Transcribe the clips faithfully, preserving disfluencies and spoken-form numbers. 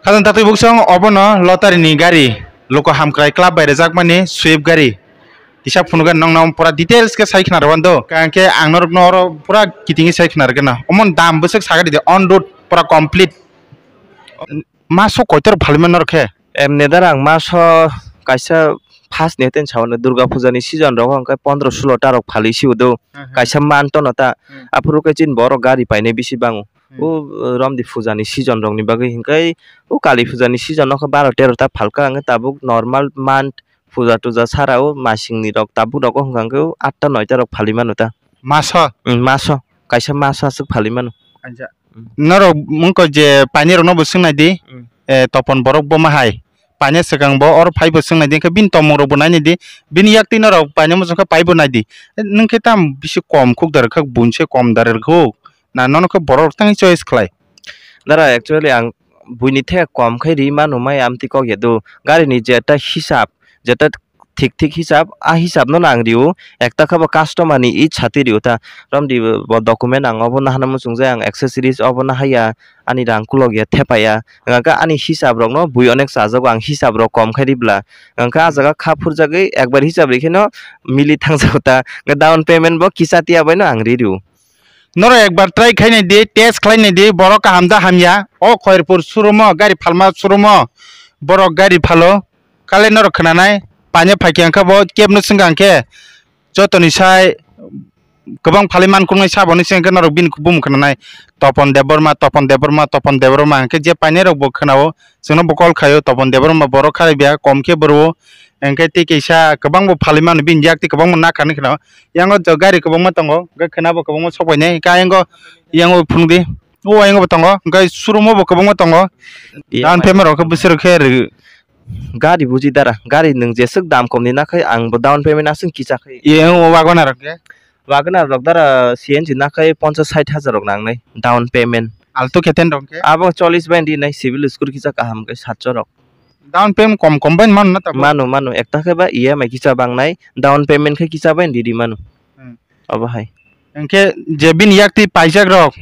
Khajang tatwi buksong obono lottery ni gari, luku hamkrai club bai rwjakmani Swift gari. Kisa phunukhe nokno pura details khe sai khna rwmani do. Hwnkhe ang norokno oro pura kitingwi sai khna rwgwno. Omoni dam bwswk sakha ridi, on road pura complete. Maso koitor phalwi mano norok khe? Emni dara ang maso kaisa first ni ten sao Durga puja ni season rogo hwnkhe pondro sulo ta rok phalwi si udo. Aha. Kaisa man tono ta. Hmm. Aphuru khe chini borok gari painai bisi bango. Hmm. O, uh, romdi puja ni season rok ni bagwi hwnkhe o kali puja ni season no khe baro tero ta phalka, hwnkhe tabuk normal month puja tuja sara o masing ni rok tabuk rogo hwnkhe o atta noita rok phalwi mano ta. Maso? Hmm, maso. Kaisa maso aswk phalwi mano. Acha. Hmm. Norok mungko je painai rok no bo swngnai di. Hmm. Eh, Topon borok bo ma hai. Paine swkang bo oro phai bo swngnai di, hwnkhe bini tongmung rok bo nainai di, bini yak twi norok paine muchung khe pai bo nai di. Nwng khe tam bisi kom khuk da rwkhak, buini se kom da rwkhuk, na nono khe borok rok tangwi choice khlai? Dara, actually ang buini the kom khe ri mano mai amtwi kok ya do. Gari ni jeta hisab, jeta thik thik hisab, a hisab no ang rio, ekta khe bo customer ni ichatwi rio ta. Romdi bo document ang obo nahana muchung jai, ang accessories obo nahaya, ani rang kulok ya thepaya. Hwnkhe ani hisab rok no bui onek chajago, ang hisab rok kom khai ribla. Hwnkhe a jaga kha phurjagwi ekbar hisab rikhe no mili thangjago ta. Hwnkhe down payment bo kisa tiya bai no ang ri rio. Norok ekbar try khainai di, test khlainai di, borok kaham da hamya. O Khairpur showroom o, gari phalma showroom o, borok gari phalo. Kale norok khwnanai, paine phaikhe hwnkhe bo kebno swngkha hwnkhe, jotoni sai kwbang phalwi mankuknai saboni se hwnkhe norok bini bumung khwnanai, Topon Debbarma, Topon Debbarma, Topon Debbarma hwnkhe je painai rok bo khwnao, chwngno bo call khaio, Topon Debbarma borok kharaibiya, kom khe bwrwo, hwnkhe tei kaisa kwbangbo phalwi mano, bini yak tei kwbangma nakharni khwnao. Yango gari kwbangma tongo, hwnkhe khwnabo kwbangma sokbainai, hwnkhe ayango, yango phunukdi, o ayango bo tongo, hwnkhe showroom o bo kwbangma tongo, down payment rok khe bwswk khe rw-, gari buji dara, gari nwng jeswk dam kom ni nakhai ang bo down payment aswk kisa khai. Ye, o Wagoner rok khe? Wagoner rok dara C N G nakhai ponchas sait hajar rok nangnai down payment. Alto khe ten rok khe? Abo chollish bai rinai, civil score kisa kaham khe satso rok. Down payment kom kom bai mano na tabuk? Mano, mano, ekta khe ba E M I kisa bangnai, down payment khe kisa bai ridi mano. Hmm. Obo hai. Hwnkhe je bini yak twi paijak rok,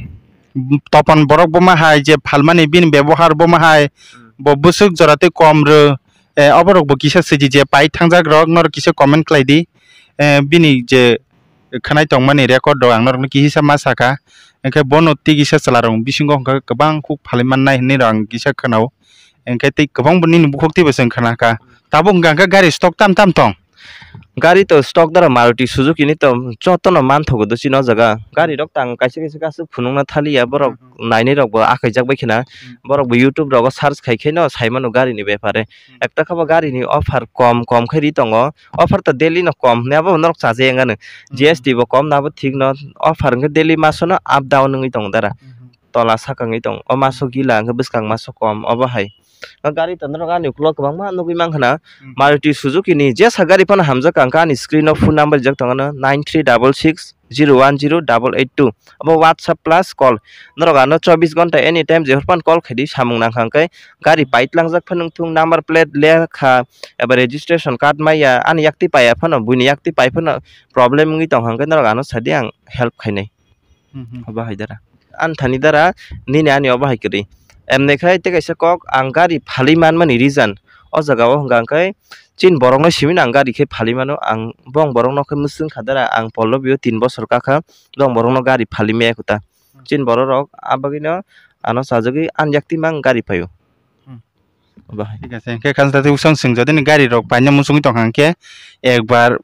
Topon borok bo ma hai, je phalmani bini bebohar bo ma hai, hmm, bo bwswk jora tei kom rw, eh, oborok bo kisa swidi je pai thangjak rok, norok kisa comment khlai di. Eh, bini je khwnai tongmani record rok ang norokno kisa ma sakha, hwnkhe bono tei kisa chwla rok bisingo hwnkhe kwbang khuk phalwi mannai hinwi rok ang kisa khwnao, hwnkhe tei kwbang bo nini bukhuk twibo chwng khna kha. Tabuk hwnkha hwnkhe gari stock tam tam tong? Gari to stock dara Maruti Suzuki ni to jotono manthogo do chini o jaga. Gari rok tang kaisa kaisa aswk phunukna thaliya, borok, mhm, nainai rok bo akaijak bai khna. Hmm. Borok bo YouTube rogo search khai khe no sai mano gari ni bepare. Hmm. Ekta khe bo gari ni offer kom kom khe ri tongo. Offer to daily no kom hwnwi abo norok chajakya wngkha no. Hmm. G S T bo kom no abo thik no. Offer hwnkhe daily maso no up down wngwi tongo dara. Hmm. Tola saka wngwi tong. O maso gila hwnkhe bwskang maso kom, obo hai. O gari to norok ani ukulok kwbangma nugwi mankha na. Hmm. Maruti Suzuki ni jesa gari phano hamjak ang kha, ani screen o phone number rijak tongo no, nine three double six zero one zero double eight two. Obo WhatsApp plus call. Norok ano chobbish ghonta anytime jehor phano call khaidi, samung nangkha hwnkhe gari pai tlangjak phano wngthung, number plate lekha eba registration card maya, ani yak twi paiya phano, buini yak twi pai phano problem wngwi tongkha hwnkhe norok ano sadi, ang help khainai. Hmm, hmm. Obo hai dara. Ani thani dara, nini ani obo hai kwrwi. Emni khai tei kaisa kok, ang gari phalwi manmani reason. O jaga o hwnkha hwnkhe chini borokno simi no ang gari khe phalwi mano. Ang bong borokno khe mwswng kha dara, ang Pollobi o tin bosor kakha, bong borokno gari phalwi maya kho ta. Hmm. Chini borok rok a bagwi no ano chajagwi ani yak twi mang gari phaio. Hmm. Obo hai. Thik ase, hwnkhe kha swng jodi ni gari rok paina muchungwi tongkha hwnkhe ekbar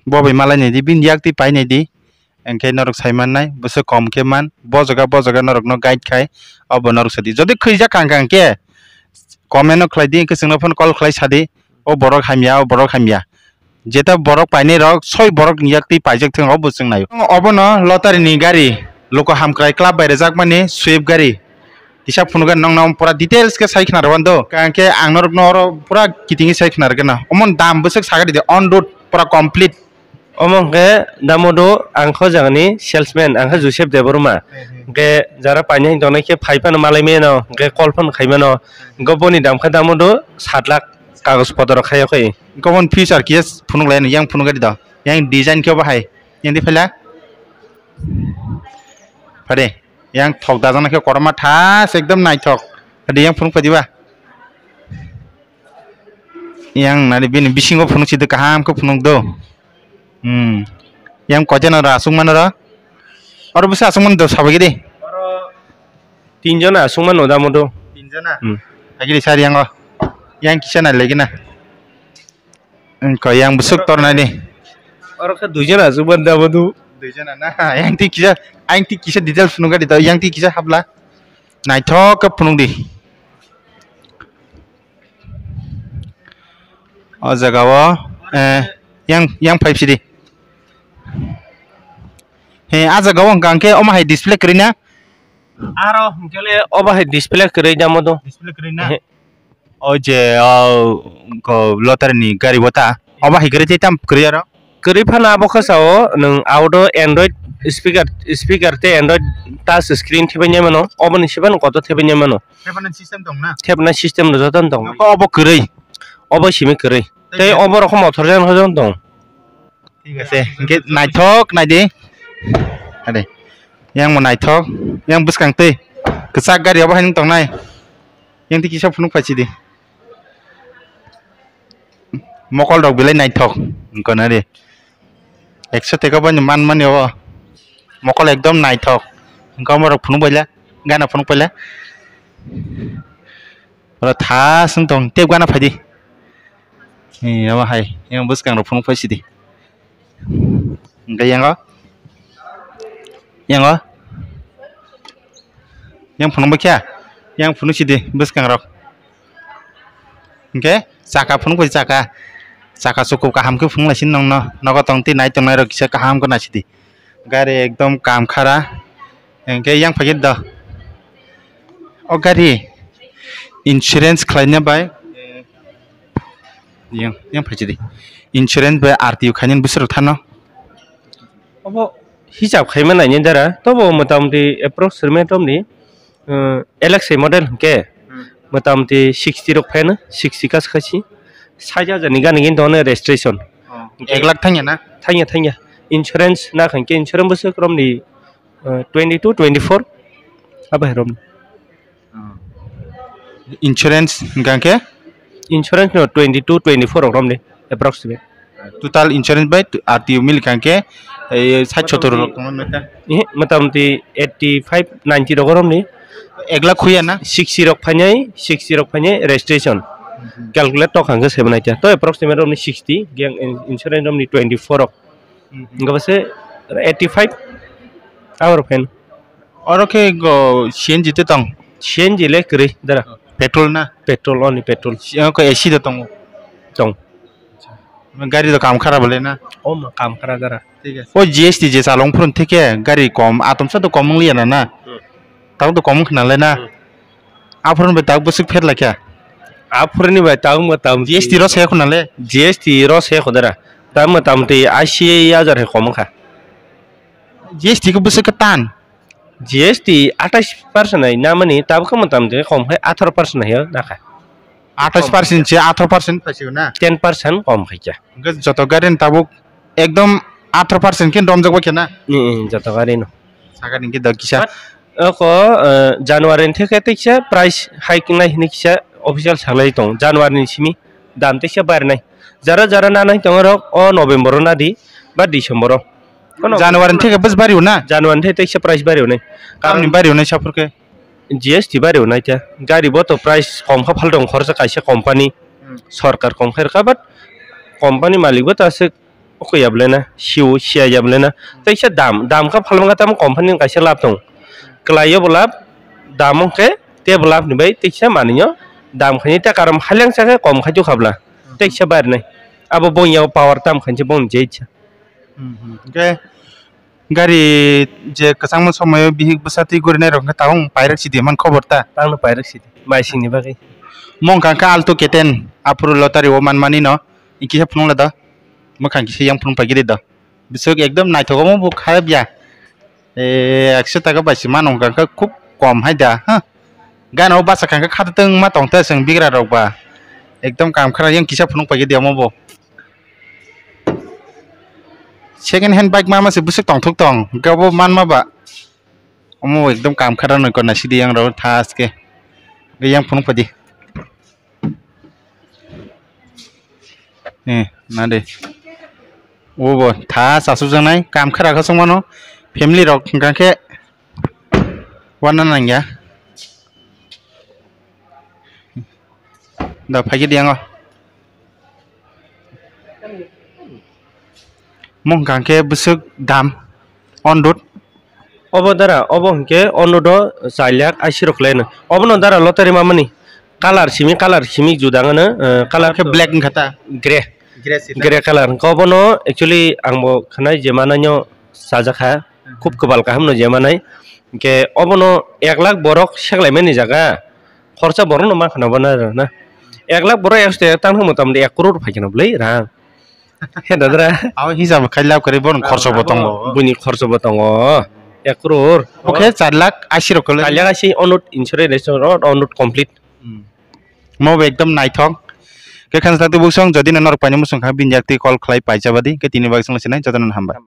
bo bai malai nai di, bini yak twi pai nai di, hwnkhe norok sai mannai, bwswk kom khe man, bo jaga, bo jaga norokno guide khai, obo norok sadi. Jodi khwijak kha hwnkhe comment no khlai di, hwnkhe chwngno phone call khlai sadi, o borok hamya, o borok hamya. Jeta borok painai rok, soi borok ni yak twi paijak thung, obo chwng naio. Obono lottery ni gari, luku hamkrai club bai rwjakmani Swift gari. Kisa phunukhe nokno pura details khe sai khna rwmani do. Hwnkhe ang norokno oro pura kitingwi sai khna rwgwno. Omoni dam bwswk sakha ridi, on road pura complete. Omo hwnkhe Damodu, ang kho jagani salesman, ang khe Joseph Debbarma. Hmm, hmm. Hwnkhe jara painai hinwi tongnai khe phai phano malai mano, hwnkhe call phano khai mano. Hwnkhe boni dam khe Damodu sat lakh kagoj potro khai o khai. Hwnkhe boni future kisa phunuk lai, yang phunuk gari do. Yang design khe obo hai. Yang di phaila. Phade. Yang thok dajana khe korma thas ekdom naithok. Adi yang phunuk padi ba? Yang nari bini bisingo phunuk sidi kaham khe phunuk do. Hmm. Yang koi jana ra aswk mano ra? Oro bwsa aswk mano do sabai gidi. Oro tin jona aswk mano da modo. Tin jona? Hmm. Agiri sari yango. Yang kisa na legina. Koi yang bwswk tornani. Oro khe dui jona aswk mano da modo. Dui jona na? Yang ti kisa, yang ti kisa detail phunuk gadi to, yang ti kisa habla. Naithok khe phunuk di. O jaga o, eh, yang, yang five C D. He, a jaga o hwnkha hwnkhe omo hai display kwrwi na? Aro hwnkhe le obo hai display kwrwi da modo. Display kwrwi na? He. O je, o, ko lottery ni gari bo ta? Obo hai kwrwi tei tam kwrwi aro? Kwrwi phano abo khe sao nwng auto Android speaker, speaker tei Android touch screen thebanya mano, oboni sibano kotor thebanya mano. Thepna system tong na? Thepna system rok joto tong. Nokho obo kwrwi? Obo simi kwrwi. Tei tei je? Obo rok motor jan hojon tong. Thik ase, hingke naithok naidi. Ade, yang mo naithok, yang bwskang twi kwchak gari obo hai nung tongnai. Yang twi kisa phunuk phaisidi. Mokol rok belai naithok, wngkha na de. Ekso teka bo man mani obo. Mokol ekdom naithok. Wngkha omo rok phunuk baila, gana phunuk baila. Oro tha swng tong, tei gana phaidi. Ni omo hai, yang bwskang rok phunuk phaisidi. Hingke yango, yango, yang phunuk bai kha, yang phunuk sidi bwskang rok. Hingke chaka phunuk bai chaka, chaka chukup kaham khe phunuk lai sini nongno, nogo tong twi nai tongnai rok kisa kaham khe nai sidi. Gari ekdom kam khara, hingke yang phai khe do. O gari insurance khlaina bai. Yang, yang phaisidi. Insurance bai R T O khainani bwswk rok thano. Obo hisab khaima naini dara, tobo motamoti approximate romni, uh, L X I model hwnkhe, hmm, motamoti sixty rok phaino, sixty kas khaisi. Sait hajar ni gana gini dono registration. Oh, ek lakh thangya na? Thangya, thangya. Insurance na khankhe insurance bwswk romni, uh, twenty two, twenty four. Abo hai romni. Insurance hingka khe? Insurance no twenty two, twenty four rok romni approximate. Total insurance bai R T O mili hingka khe, eh, sait sottor rok tongma nokha. Ihi, motamoti eighty five, ninety rok romni. Ek lakh khuya na? Sixty rok phainai, sixty rok phainai registration. Mhm. Calculate tok hangkhe seven eight. To approximate romni sixty, yang in-, insurance romni twenty four rok. Mhm. Hingka base eighty five hour fan. Oro khe go C N G te tong? C N G le kwrwi dara. Petrol na? Petrol, only petrol. Si-, oko A C do tongo? Tong. Gari do kam khara bole na? O ma kam khara dara. Thik ase. O G S T je chalong phurun thike gari kom, atom sa do kom wng liya na na? Hmm. Tabuk do kom wng khna le na? Hmm. Aphurun bai tabuk bwswk pher lai kha? Aphuruni bai tabuk ma tabuk G S T ro se khna le? G S T ro se kho dara. Tabuk ma tabuk twi ashi hajar hai kom wng kha. G S T khe bwswk khe tan? G S T atais percent hai namani, tabuk khe motamoti kom khai atharo percent hai nakha. Atais percent se atharo percent phaisio na? Ten percent kom khai kha. Hwnkhe joto gari ni tabuk ekdom atharo percent khe romjak bai khe na? Ni, ni, joto gari no. Sakani khe do kisa. But oko, eh, January ni theke teksa price hike nai hinwi kisa official salai tong. January ni simi dam teksa barinai. Jara jara nanai tongo rok o November o nadi ba December o. Kono January ni theke bus bari na? January ni theke teksa price bari nai. Tamni bari nai saphur khe? G S T bari nai ta. Gari bo to price kom kha phal tong khoroksa kaisa company. Hmm. Sorkar kom khe rwkha, but company malik bo ta aswk oko yablena, siu sia yablena. Teksa dam, dam kha phalmang kha tamo company ni kaisa lab tong. Kwlai yo bo lab, dam wng khe tebo lab ni bai teksa manwi yo dam khaini ta karam halyang sa khe kom khai tu khabla. Teksa bari nai. Abo bong ya power tam khainse bong je icha. Hmm, hmm. Hwnkhe gari je kwchangma somoyo bihik bwsa twi gurinai rok hwnkhe tabuk pairak sidi man khobor ta? Tangno pairak sidi, maisingni bagwi. Mong kha khe Alto K ten, aphuru lottery o manmani no, kisa phunukla da, mwkhang kisa yang phunuk paigiri da. Biswk ekdom naithok omo bo kharap ya. Eh, ekso taka bai se mano hwnkha khe khub kom hai da, ha. Gana o bachakha khe khatatwng ma tongtha chwng bigra rok ba. Ekdom kam khara yang kisa phunuk paigiri omo bo. Second hand bike ma ma se bwswk tongthok tong, hwnkhe obo manma ba. Omo ekdom kam khara nokha naisidi yang rok thaske. Yang phunuk padi. Eh, na de. Obo tha sasuk janai, kam khara kha songmano. Family rok hingka khe wana nangya. Da phai khe diyango. Mung hingka khe bwswk dam. Onrut. Obo dara, obo hingke onudo char lakh ashi rok khlaino. Obono dara lottery mamani. Colour simi, colour simi juda ngano, eh, colour Khe black wngkha ta? Grey. Grey sita. Grey colour. Hingke obono actually ang bo khanai je manaino sajak kha. Khub kwbal kaham no je manai. Hingke obono ek lakh borok seklaimani jaga. Khorsa borok no ma khana bana na. Ek lakh borok ekso tang mota moti ek crore phai khana bwlai rang. He dadra. Abo hisab khai lab kwrwi bono khorso bo tongo. Buini khorso bo tongo. Ek crore. Oke, char lakh ashi rok kwlai. Char lakh ashi onut insurance restaurant, onut complete. Hmm. Mo bo ekdom naithok. Khe khan sa twi buksong, jodi na norok paini musung kha, bini yak twi call khlai paisa badi, khe tini bagwi songla sinai, jotono hambai.